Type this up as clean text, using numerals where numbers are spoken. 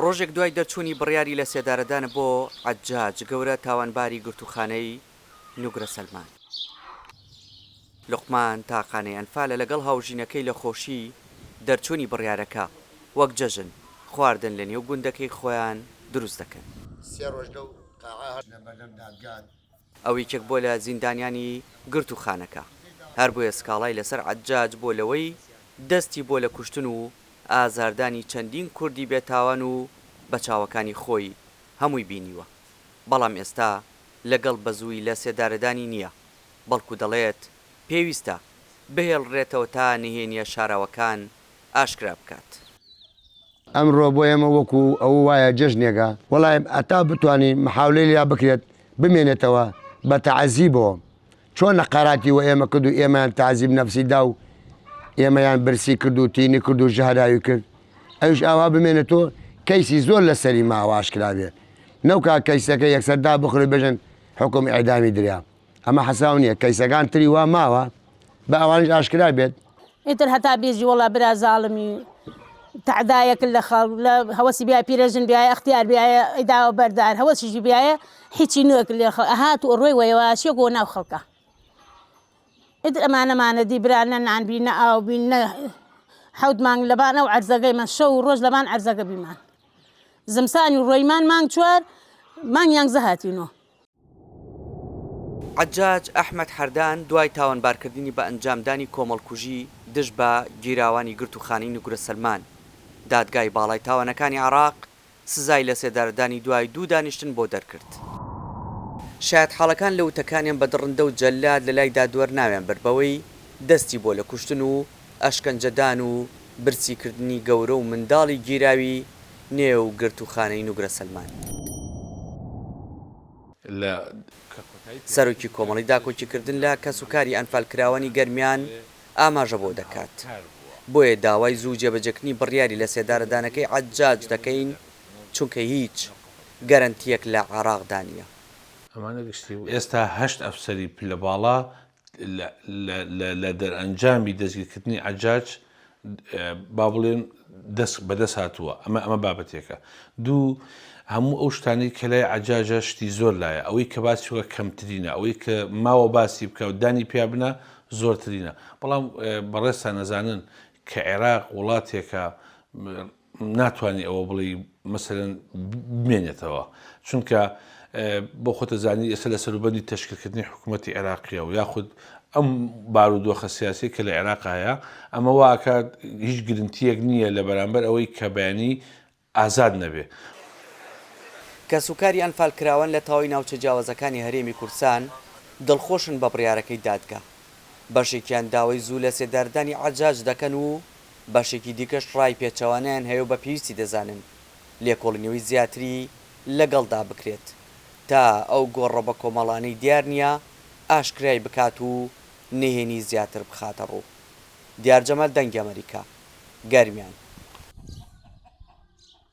ڕۆژێک دوای دەرچوونی بڕیاری لەسێدارەدان بۆ عەجاج گەورە تاوانباری گرتووخانەی نوگرە سەلمان. لوقمان تاقانەی ئەنفالە لەگەڵ هاوژینەکەی لە خۆشی دەرچوونی بڕیارەکە وەک جەژن خواردن لە نێو گوندەکەی خۆیان دروست دەکەن. سێ ڕۆژ لەو قاعە هەر لە بەردەم دادگان. ئەو یەکێک بووە لە زیندانیانی گرتووخانەکە، هەر بۆیە سکاڵای لەسەر عەجاج بووە لەوەی دەستی بووە لە کوشتن و ئازاردانی چەندین کوردی بێتاوان و بە چاوەکانی خۆی هەمووی بینیوە، بەڵام ئێستا لەگەڵ بەزووی لە سێدارەدانی نییە، بەڵکو دەڵێت پێویستە بهێڵرێتەوە تا نهێنییە شاراوەکان ئاشکرا بکات. ئەمڕۆ بۆ ئێمە وەکو ئەوە وایە جەژنێکە، وەڵا هەتا بتوانین محاولەی لیا بکرێت بمێنێتەوە بە تەعزیبەوە، چۆن نەقاراتی وە ئێمە کرد و ئێمەیان تەعزیب نەفسی دا و ئێمەیان برسی کرد و تینی کرد و ژەهراوی کرد، ئەویش ئاوا بمێنێتەوە کەیسی زۆر لەسەری ماوە ئاشکرا بێ نەوکا کەیسەکە یەکسەر دابخرێ بێژن حوکم ئیعدامی دریا. ئەمە حەساو نیە کەیسەکان تری وا ماوە با ئەوانیش ئاشکرا بێت. ئیتر هەتا بێژی وەڵا برا زاڵمی تەعدایەک لە خەڵک لە هەوەسی بیایە پیرەژن بیایە ئەختیار بیایە ئیداوە بەردار هەوەسیشی بیایە هیچی نوێک لێ خەڵک ئەهات و ڕۆی وەیەواشیەک بۆ ناو خەڵکە ئیتر ئەمانەمانە دی برا نە نان بی نە ئاو بی نە حەوت مانگ لەبان ئەو عەرزەگەی من شەو و ڕۆژ لەبان عەرزەگە بیمان زمسانی و ڕۆیمان مانگ چوار مانگ یانزە هاتینۆ. عەجاج ئەحمەد حەردان دوای تاوانبارکردنی بە ئەنجامدانی کۆمەڵکوژی دژ بە گیراوانی گرتووخانەی نوگرە سەلمان، دادگای باڵای تاوانەکانی عێراق سزای لەسێدارەدانی دوای دوو دانیشتن بۆ دەرکرد. شایەتحاڵەکان لە وتەکانیان بە دڕندە و جەلاد لەلای دادوەر ناویان برد بەوەی دەستی بووە لە کوشتن و ئەشکەنجەدان و برسیکردنی گەورە و منداڵی گیراوی نێو گرتووخانەی نوگرە سەلمان. سەرۆکی کۆمەڵەی داکۆکیکردن لە کەسوکاری ئەنفالکراوانی گەرمیان ئاماژە بەوە دەکات، بۆیە داوای زوو جێبەجێکردنی بڕیاری لەسێدارەدانەکەی عەجاج دەکەین، چونکە هیچ گەرەنتییەک لە عێراقدا نییە. ئێستا هەشت ئەفسەری پلە باڵا لە دەرئەنجامی دەستگیرکردنی عەجاج با بڵێن دەست بەدەست هاتووە ئەمە ئەمە بابەتێکە دوو هەموو ئەو شتانەی کە لای عەجاجە شتی زۆر لایە ئەوەی کە باسی بکە کەمترینە ئەوەی کە ماوە باسی بکە و دانی پیا بنا زۆرترینە بەڵام بەڕێزتان ئەزانن کە عێراق وڵاتێکە ناتوانی ئەوە بڵێی مەسەلەن بمێنێتەوە چونکە بۆ خۆتە زانی ئێستا لە سەروبەندی تەشکیلکردنی حکوومەتی عێراقیە و یاخود ئەم بارودۆخە سیاسی کە لە عێراق هەیە ئەمە واکات هیچ گرنتیەک نییە لە بەرامبەر ئەوەی کە بەیانی ئازاد نەبێ. کەسوکاری ئەنفالکراوان لە تەواوی ناوچە جیاوازەکانی هەرێمی کوردستان دڵخۆشن بە بڕیارەکەی دادگا، بەشێکیان داوای زوو لەسێداردانی عەجاج دەکەن و بەشێکی دیکەش ڕای پێچەوانەیان هەیەو بە پێویستی دەزانن لێکۆڵینەوەی زیاتری لەگەڵدا بکرێت تا ئەو گۆڕە بەکۆمەڵانەی دیار نییە ئاشکرای بکات و نهێنی زیاتر بخاتە ڕوو. دیار جەمال دەنگی ئەمەریکا، گەرمیان.